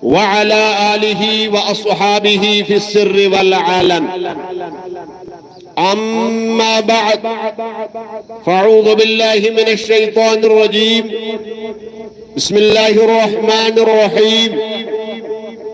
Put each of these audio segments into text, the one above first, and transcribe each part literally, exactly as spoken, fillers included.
وعلى آله وأصحابه في السر والعلن. أما بعد، فأعوذ بالله من الشيطان الرجيم. بسم الله الرحمن الرحيم.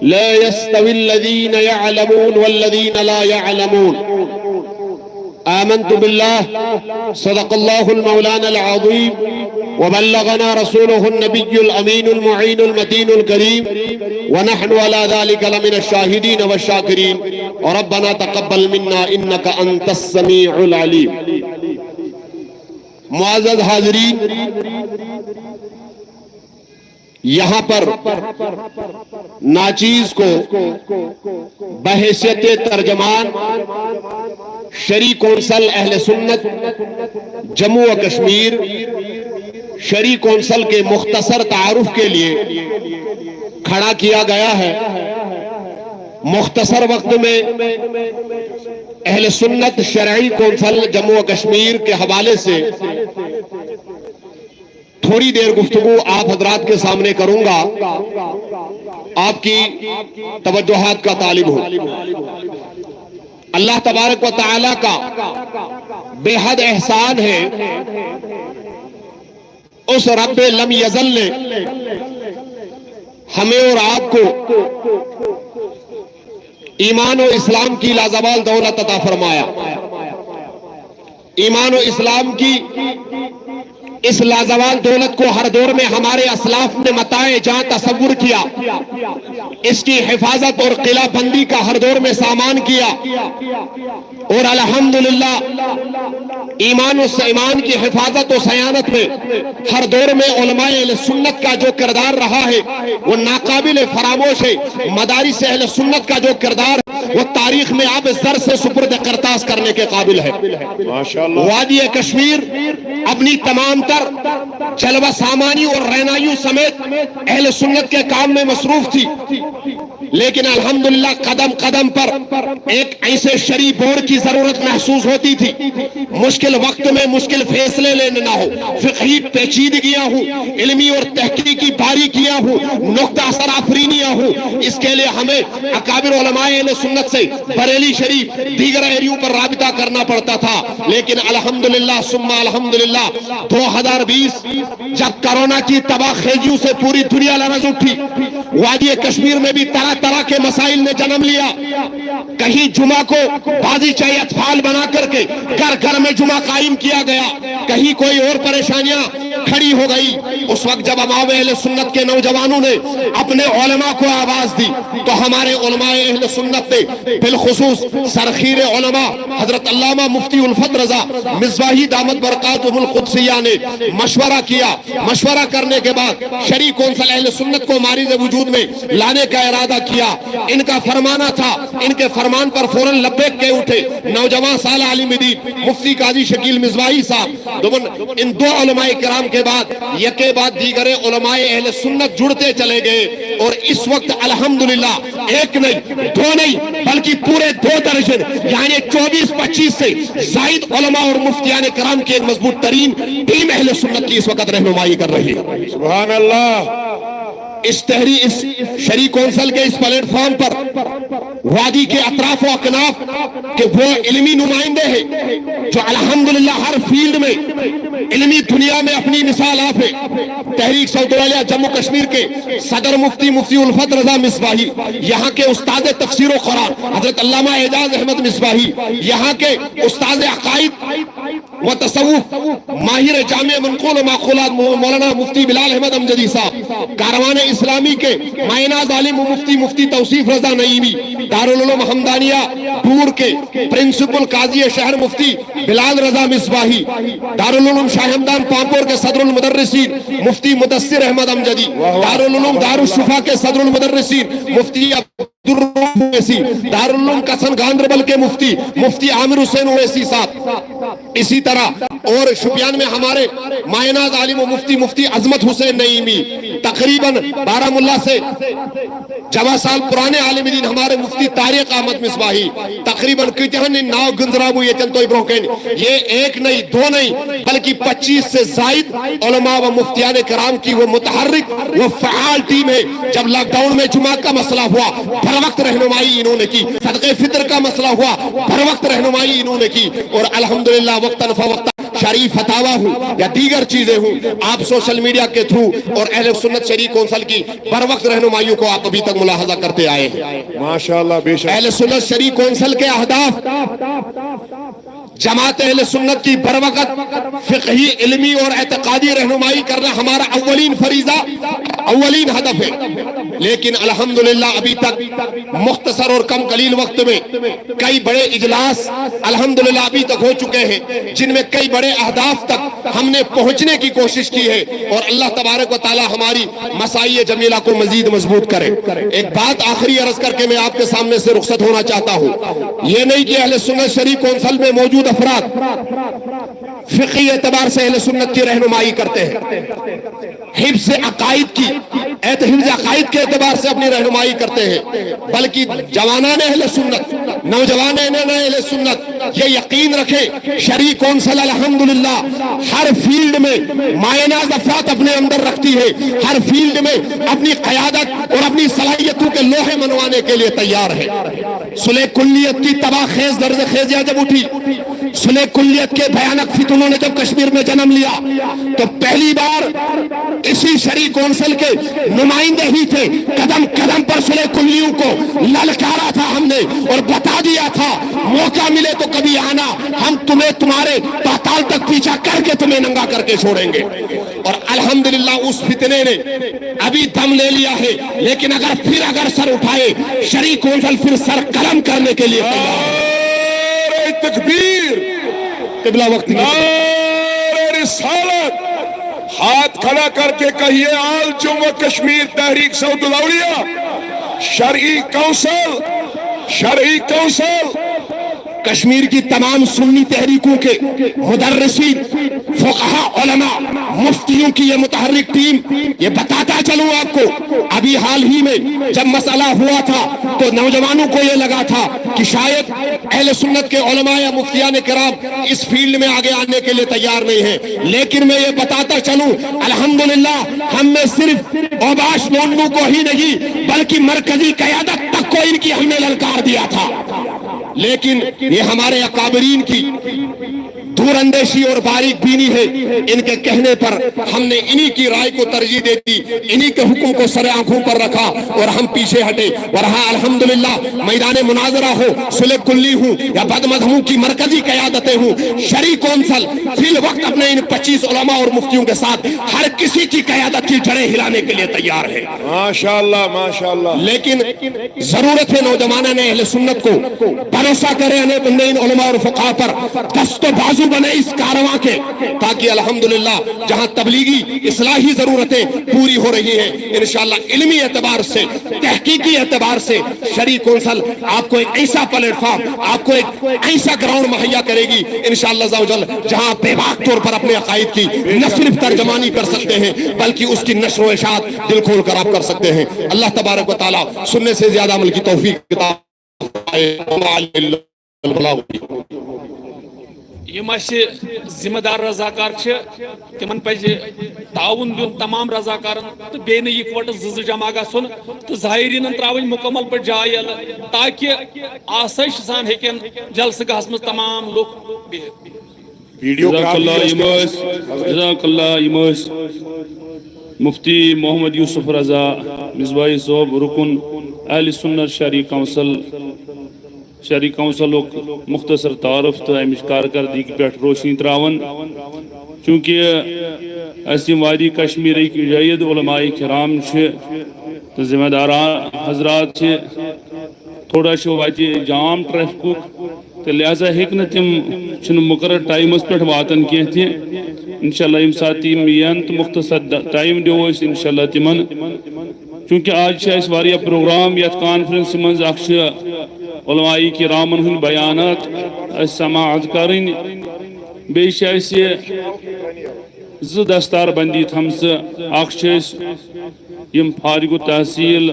لا يستوي الذين يعلمون والذين لا يعلمون. آمنت بالله، صدق الله المولانا العظيم، وبلغنا رسوله النبي الأمين المعين المتين الكريم، ونحن على ذلك لمن الشاهدين والشاكرين. ربنا تقبل منا إنك أنت السميع العليم. معزز حاضرین، یہاں پر ناچیز کو بحیثیت ترجمان شرعی کونسل اہل سنت جموں و کشمیر، شرعی کونسل کے مختصر تعارف کے لیے کھڑا کیا گیا ہے۔ مختصر وقت میں اہل سنت شرعی کونسل جموں و کشمیر کے حوالے سے تھوڑی دیر گفتگو آپ حضرات کے سامنے کروں گا۔ آپ کی توجہات کا طالب ہوں۔ اللہ تبارک و تعالیٰ کا بے حد احسان ہے، اس رب لم یزل نے ہمیں اور آپ کو ایمان و اسلام کی لازوال دولت عطا فرمایا۔ ایمان و اسلام کی اس لازوال دولت کو ہر دور میں ہمارے اسلاف نے متاع جاں تصور کیا، اس کی حفاظت اور قلعہ بندی کا ہر دور میں سامان کیا، اور الحمدللہ ایمان و ایمان کی حفاظت و صیانت میں ہر دور میں علماء اہل سنت کا جو کردار رہا ہے، وہ ناقابل فراموش ہے۔ مدارس اہل سنت کا جو کردار ہے، وہ تاریخ میں آب زر سے سپرد کرتاز کرنے کے قابل ہے۔ ماشاءاللہ۔ وادی کشمیر اپنی تمام تر جلوہ سامانی اور رہنائیوں سمیت اہل سنت کے کام میں مصروف تھی، لیکن الحمدللہ قدم قدم پر ایک ایسے شرعی بورڈ کی ضرورت محسوس ہوتی تھی۔ مشکل وقت میں مشکل فیصلے لینے نہ ہو، فقہی پیچیدگیاں ہوں، علمی اور تحقیقی باریکیاں ہوں، نقطہ اثر آفرینیاں ہوں، اس کے لیے ہمیں اکابر علماء اہل سنت سے بریلی شریف، دیگر ایریوں پر رابطہ کرنا پڑتا تھا، لیکن الحمدللہ ثم الحمدللہ، دو ہزار بیس جب کورونا کی تباہ خیزیوں سے پوری دنیا لرز اٹھی، وادی کشمیر میں بھی طرح طرح کے مسائل نے جنم لیا۔ کہیں جمعہ کو بازیچہ اطفال بنا کر کے گھر گھر میں جمعہ قائم کیا گیا، کہیں کوئی اور پریشانیاں کھڑی ہو گئی۔ اس وقت جب عوام اہل سنت کے نوجوانوں نے اپنے علماء کو آواز دی تو ہمارے علماء اہل سنت نے، بالخصوص سرخیر علماء حضرت علامہ مفتی الفت رضا مصباحی دامت برکاتہم القدسیہ نے مشورہ کیا۔ مشورہ کرنے کے بعد شرعی کونسل اہل سنت کو معرض وجود میں لانے کا ارادہ کیا۔ ان کا فرمانا تھا، ان کے فرمان پر فوراً لبیک کہہ اٹھے نوجوان صالح علی مدین، مفتی قاضی شکیل مصباحی صاحب۔ دوپن، ان دو علماء کرام کے بعد یکے بعد دیگر علماء اہل سنت جڑتے چلے گئے، اور اس وقت الحمدللہ ایک نہیں، دو نہیں، بلکہ پورے دو درجن، یعنی چوبیس پچیس سے زائد علماء اور مفتیان کرام کی ایک مضبوط ترین ٹیم اہل سنت کی اس وقت رہنمائی کر رہی ہے۔ سبحان اللہ۔ اس تحریک، اس شرعی کونسل کے اس پلیٹ فارم پر وادی کے اطراف و اکناف کے وہ علمی نمائندے ہیں جو الحمدللہ ہر فیلڈ میں علمی دنیا میں اپنی مثال آپ ہے۔ تحریک سعودی عربیہ جموں کشمیر کے صدر مفتی مفتی الفت رضا مصباحی، یہاں کے استاد تفسیر و قرآن حضرت علامہ اعجاز احمد مصباحی، یہاں کے استاد عقائد و تصوف ماہر جامع منقول و معقولات مو-، مولانا مفتی بلال احمد امجدی صاحب، کاروان اسلامی کے مائناز عالم و مفتی مفتی توصیف رضا نعیمی، دارالعلوم حمدانیہ ڈور کے پرنسپل قاضی شہر مفتی بلال رضا مصباحی، دارالعلوم شاہ ہمدان پامپور کے صدر المدرسین مفتی مدثر احمد امجدی، دارالعلوم دارالشفا کے صدر المدرسین مفتی عبدالرؤف اویسی، دارالعلوم کسن گاندربل کے مفتی، مفتی عامر حسین اویسی صاحب، اسی طرح اور شوپیان میں ہمارے مایناز عالم و مفتی، مفتی عظمت حسین نعیمی، تقریباً بارہ ملا سے جمع سال پرانے عالم دین ہمارے مفتی طارق احمد مصباحی، تقریباً کتہن ناو گنزرابو یتن توہہ برونٛہہ کن، یہ ایک نہیں، دو نہیں، بلکہ پچیس سے زائد علماء و مفتیان کرام کی وہ متحرک، وہ فعال ٹیم ہے۔ جب لاک ڈاؤن میں جمعہ کا مسئلہ ہوا، بر وقت رہنمائی انہوں نے کی، صدقہ فطر کا مسئلہ ہوا، بر وقت رہنمائی انہوں نے کی، اور الحمدللہ وقتاً فوقتاً شرعی فتاویٰ ہوں یا دیگر چیزیں ہوں، آپ سوشل میڈیا کے تھرو اور اہل سنت شرعی کونسل کی بر وقت رہنمائیوں کو آپ ابھی تک ملاحظہ کرتے آئے ہیں۔ ماشاءاللہ، بے شک۔ اہل سنت شرعی کونسل کے اہداف، جماعت اہل سنت کی بر وقت فقہی، علمی اور اعتقادی رہنمائی کرنا ہمارا اولین فریضہ، اولین ہدف ہے۔ لیکن الحمدللہ ابھی تک مختصر اور کم قلیل وقت میں کئی بڑے اجلاس الحمدللہ ابھی تک ہو چکے ہیں، جن میں کئی بڑے اہداف تک ہم نے پہنچنے کی کوشش کی ہے، اور اللہ تبارک و تعالیٰ ہماری مساعی جمیلہ کو مزید مضبوط کرے۔ ایک بات آخری عرض کر کے میں آپ کے سامنے سے رخصت ہونا چاہتا ہوں، یہ نہیں کہ اہل سنت شرعی کونسل میں موجود افراد فقہی اعتبار سے اہل سنت کی رہنمائی کرتے ہیں، حفظ عقائد کی، اعت- حفظ عقائد کے اعتبار سے اپنی رہنمائی کرتے ہیں، بلکہ جوانان اہل سنت، نوجوان اہل سنت یہ یقین رکھیں، شرعی کونسل الحمدللہ ہر فیلڈ میں مایناز افراد اپنے اندر رکھتی ہے، ہر فیلڈ میں اپنی قیادت اور اپنی صلاحیتوں کے لوہے منوانے کے لیے تیار ہے۔ صلح کلیت کی تباہ خیز درز خیزیاں جب اٹھی، صلح کلیت کے بھیانک فتنوں نے جب کشمیر میں جنم لیا تو پہلی بار اسی شرعی کونسل کے نمائندے ہی تھے، قدم قدم پر صلح کلیوں کو للکارا تھا ہم نے اور بتا دیا تھا، موقع ملے تو کبھی آنا، ہم تمہیں تمہارے پاتال تک پیچھا کر کے تمہیں ننگا کر کے چھوڑیں گے۔ اور الحمدللہ اس فتنے نے ابھی دم لے لیا ہے، لیکن اگر پھر اگر سر اٹھائے، شرعی کونسل پھر سر قلم کرنے کے لیے تیار ہے۔ نعرہ تکبیر، قبلہ وقت کی نعرہ رسالت، ہاتھ کھڑا کر کے کہیے، آل جموں و کشمیر تحریک صوت الاولیاء، شرعی کونسل، شرعی کونسل۔ کشمیر کی تمام سنی تحریکوں کے مدرسین، فقہا، علماء، مفتیوں کی یہ متحرک ٹیم، یہ بتاتا چلوں آپ کو، ابھی حال ہی میں جب مسئلہ ہوا تھا تو نوجوانوں کو یہ لگا تھا کہ شاید اہل سنت کے علماء یا مفتیان کرام اس فیلڈ میں آگے آنے کے لیے تیار نہیں ہے، لیکن میں یہ بتاتا چلوں، الحمدللہ ہم میں صرف اوباش نونو کو ہی نہیں بلکہ مرکزی قیادت تک کو ان کی ہم نے للکار دیا تھا، لیکن یہ ہمارے اکابرین کی دور اندیشی اور باریک بینی ہے، ان کے کہنے پر ہم نے انہی کی رائے کو ترجیح دے دی، انہی کے حکم کو سر آنکھوں پر رکھا اور ہم پیچھے ہٹے۔ اور ہاں، الحمدللہ میدان مناظرہ ہو، صلح کلی ہوں یا بد مذہبوں کی مرکزی قیادتیں ہوں، شرعی کونسل فی الوقت اپنے ان پچیس علماء اور مفتیوں کے ساتھ ہر کسی کی قیادت کی جڑیں ہلانے کے لیے تیار ہے۔ ماشاءاللہ، ماشاءاللہ۔ لیکن ضرورت ہے نوجوانان اہل سنت کو بھروسہ کریں، انہیں بندے ان علماء اور فقہا پر دست و بازو بنے اس کارواں کے، تاکہ الحمدللہ جہاں تبلیغی اصلاحی ضرورتیں پوری ہو رہی ہیں، انشاءاللہ علمی اعتبار سے، تحقیقی اعتبار سے شرعی کونسل آپ کو ایک ایسا پلیٹ فارم، آپ کو ایک ایسا گراؤنڈ مہیا کرے گی، انشاءاللہ عز و جل، جہاں آپ بے باک طور پر اپنے عقائد کی نہ صرف ترجمانی کر سکتے ہیں بلکہ اس کی نشر و اشاعت دل کھول کر آپ کر سکتے ہیں۔ اللہ تبارک و تعالیٰ سننے سے زیادہ عمل کی توفیق عطا فرمائے۔ یِم اَسہِ ذمہٕ دار رضاکار چھِ، تِمن پَزِ تعاوُن دیُن تمام رضاکارن تہٕ بیٚیہِ نہٕ یِکوَٹہٕ زٕ زٕ جمع گژھُن تہٕ زائرینن ترٛاوٕنۍ مُکمل پٲٹھۍ جاے یَلہٕ، تاکہِ آسٲیشہِ سان ہیٚکن جلسہٕ گاہس منٛز تمام لُکھ بِہِتھ۔ ویڈیو جزاک گرافی اللہ، ٲس یِم کٔرمٕژ۔ ٲسۍ جزاک اللہ، یِم ٲسۍ مفتی محمد یوسف رضا مصباحی صٲب، رکن اہل سنت شرعی کونسل، شرعی کونسلُک مختصر تعارف تہٕ امِچ کارکردگی پٮ۪ٹھ روشنی تراوان۔ چونکہ اسہِ یِم وادی کشمیرٕکۍ جید علماء کرام چھِ تہٕ ذمہ دار حضرات چھِ، تھوڑا چھُ وتہِ جام ٹریفکُک، تہٕ لہذا ہیٚکہِ نہٕ تِم، چھِنہٕ مُقرر ٹایمَس پٮ۪ٹھ واتان کینٛہہ تہِ۔ انشاءاللہ ییٚمہِ ساتہٕ تِم یِن تہٕ مختصر ڈ-، ٹایم دِمو أسۍ انشاءاللہ تِمن۔ چونکہ آز چھِ اَسہِ واریاہ پروگرام یَتھ کانفرنسہِ منٛز، اَکھ چھِ علماء کرامن ہٕنٛدۍ بیانات اَسہِ سماعت کَرٕنۍ، بیٚیہِ چھِ اَسہِ زٕ دستار بندی تھٲمژٕ۔ اَکھ چھِ أسۍ یِم فارغ التحصیل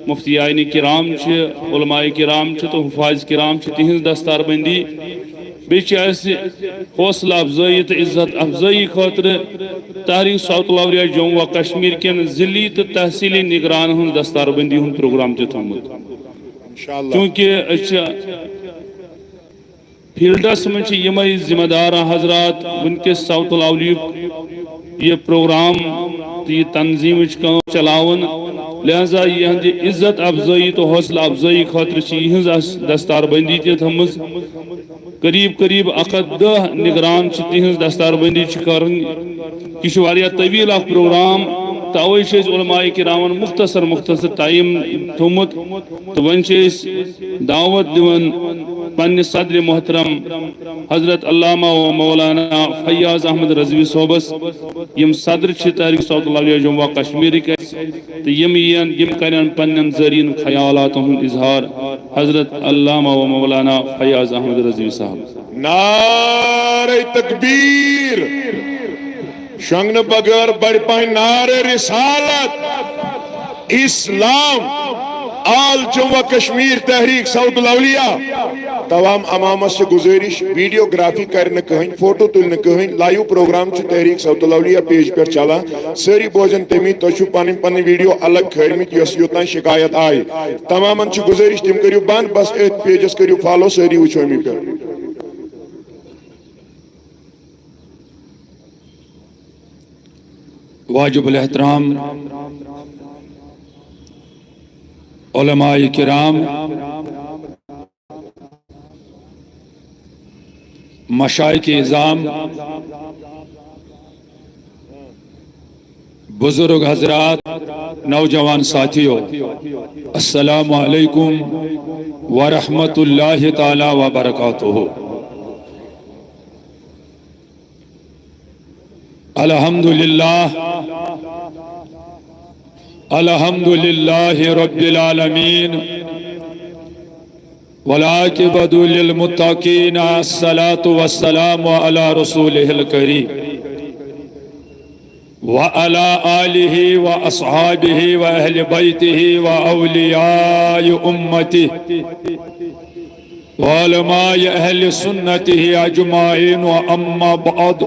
مفتیان کرام چھِ، علماء کرام چھِ تہٕ حفاظ کرام چھِ، تِہنٛز دستار بندی۔ بیٚیہِ چھِ اَسہِ حوصلہٕ افزٲیی تہٕ عزت افزٲیی خٲطرٕ تحریک صوت الاولیاء جموں و کشمیر کٮ۪ن ضلعی تہٕ تحصیلی نگران ہٕنٛز دستار بندی ہُنٛد پروگرام تہِ تھوٚومُت۔ انشاءاللہ۔ چونکہ أسۍ چھِ فیلڈس منٛز چھِ یِمے ذمہ دار حضرات وٕنکیٚس صوت الاولیاءُک یہِ پروگرام تہٕ یہِ تنظیمٕچ کٲم چلاوان، لہذا یِہنٛدِ عزت افزٲیی تہٕ حوصلہٕ افزٲیی خٲطرٕ چھِ یِہنٛز اَسہِ دستار بندی تہِ تھٲومٕژ۔ قریب قریب اکھ ہتھ دہ نگران چھِ، تِہنٛز دستار بندی چھِ کرٕنۍ۔ یہِ چھُ واریاہ طویل اکھ پروگرام، توے چھِ أسۍ علماء کرامن مختصر مختصر ٹائم تھوٚومُت، تہٕ وۄنۍ چھِ أسۍ دعوت دِوان پننہِ صدر محترم حضرت علامہ و مولانا فیاض احمد رضوی صٲبس، یِم صدر چھِ تحریک صوت الاولیاء جموں و کشمیرٕکۍ اَسہِ، تہٕ یِم یِن، یِم کرن پننٮ۪ن زرعین خیالاتن ہُنٛد اظہار۔ حضرت علامہ و مولانا فیاض احمد رضوی صاحب۔ نعرہ تکبیر، شنگنہٕ بغٲر بڑِ پہن نعرہ رسالت، اسلام، آل جموں و کشمیر تحریک صوت الاولیاء۔ تمام عوامس چھِ گزٲرِش، ویڈیوگرافی کرِ نہٕ کٕہٕنۍ، فوٹو تُلہِ نہٕ کٕہٕنۍ، لایو پروگرام چھُ تحریک صوت الاولیاء پیج پٮ۪ٹھ چلان۔ سٲری بوزن تمی، تۄہہِ چھُو پنٕنۍ پنٕنۍ ویڈیو الگ کھٲرمٕتۍ، یۄس یوٚتام شکایت آیہِ۔ تمامن چھِ گزٲرِش تِم کٔرِو بند، بس أتھۍ پیجس کٔرِو فالو، سٲری وٕچھو اَمی پٮ۪ٹھ۔ واجب الاحترام علماء کرام، مشائخ عظام، بزرگ حضرات، نوجوان ساتھیو، السلام علیکم ورحمۃ اللہ تعالی وبرکاتہ۔ الحمد للہ، الحمد للہ رب العالمین، والعاقبۃ للمتقین، الصلاۃ والسلام علی رسولہ الکریم، وعلی آلہ واصحابہ واہل بیتہ واولیاء امتہ وعلماء اہل سنتہ اجمعین، واما بعد،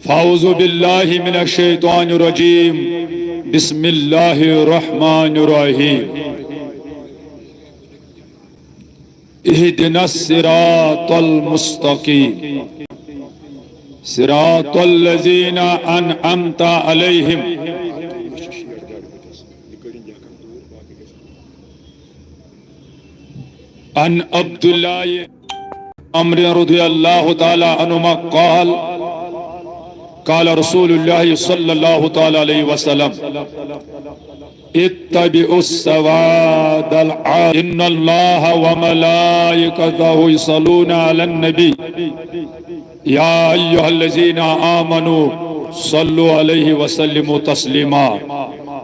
فاعوذ باللہ من الشیطان الرجیم، بسم اللہ الرحمن الرحیم۔ اهدنا الصراط المستقيم، صراط الذين أنعمت عليهم. عن عبد الله عمرو رضي الله تعالى عنهما قال، قال رسول الله صلى الله تعالى عليه وسلم: اتبعوا السواد العام، إن الله وملائكته يصلون على النبي، يا أيها الذين آمنوا صلوا عليه وسلموا تسليما۔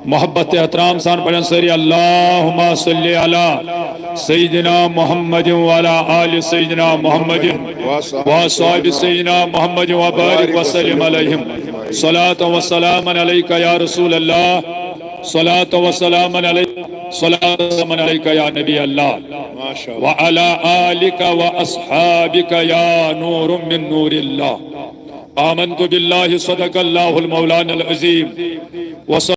محبت احترام سان پڑھن سٲری، اللهم صل على سيدنا محمد وعلى آل سيدنا محمد وأصحاب سيدنا محمد وبارك وسلم عليهم۔ صلاة وسلاما عليك يا رسول الله، صلاة وسلاما عليك، صلاة وسلاما عليك يا نبي الله، ما شاء الله۔ وعلى آلك وأصحابك يا نور من نور الله۔ آمنت بالله، صدق الله المولانا العظيم، وصدق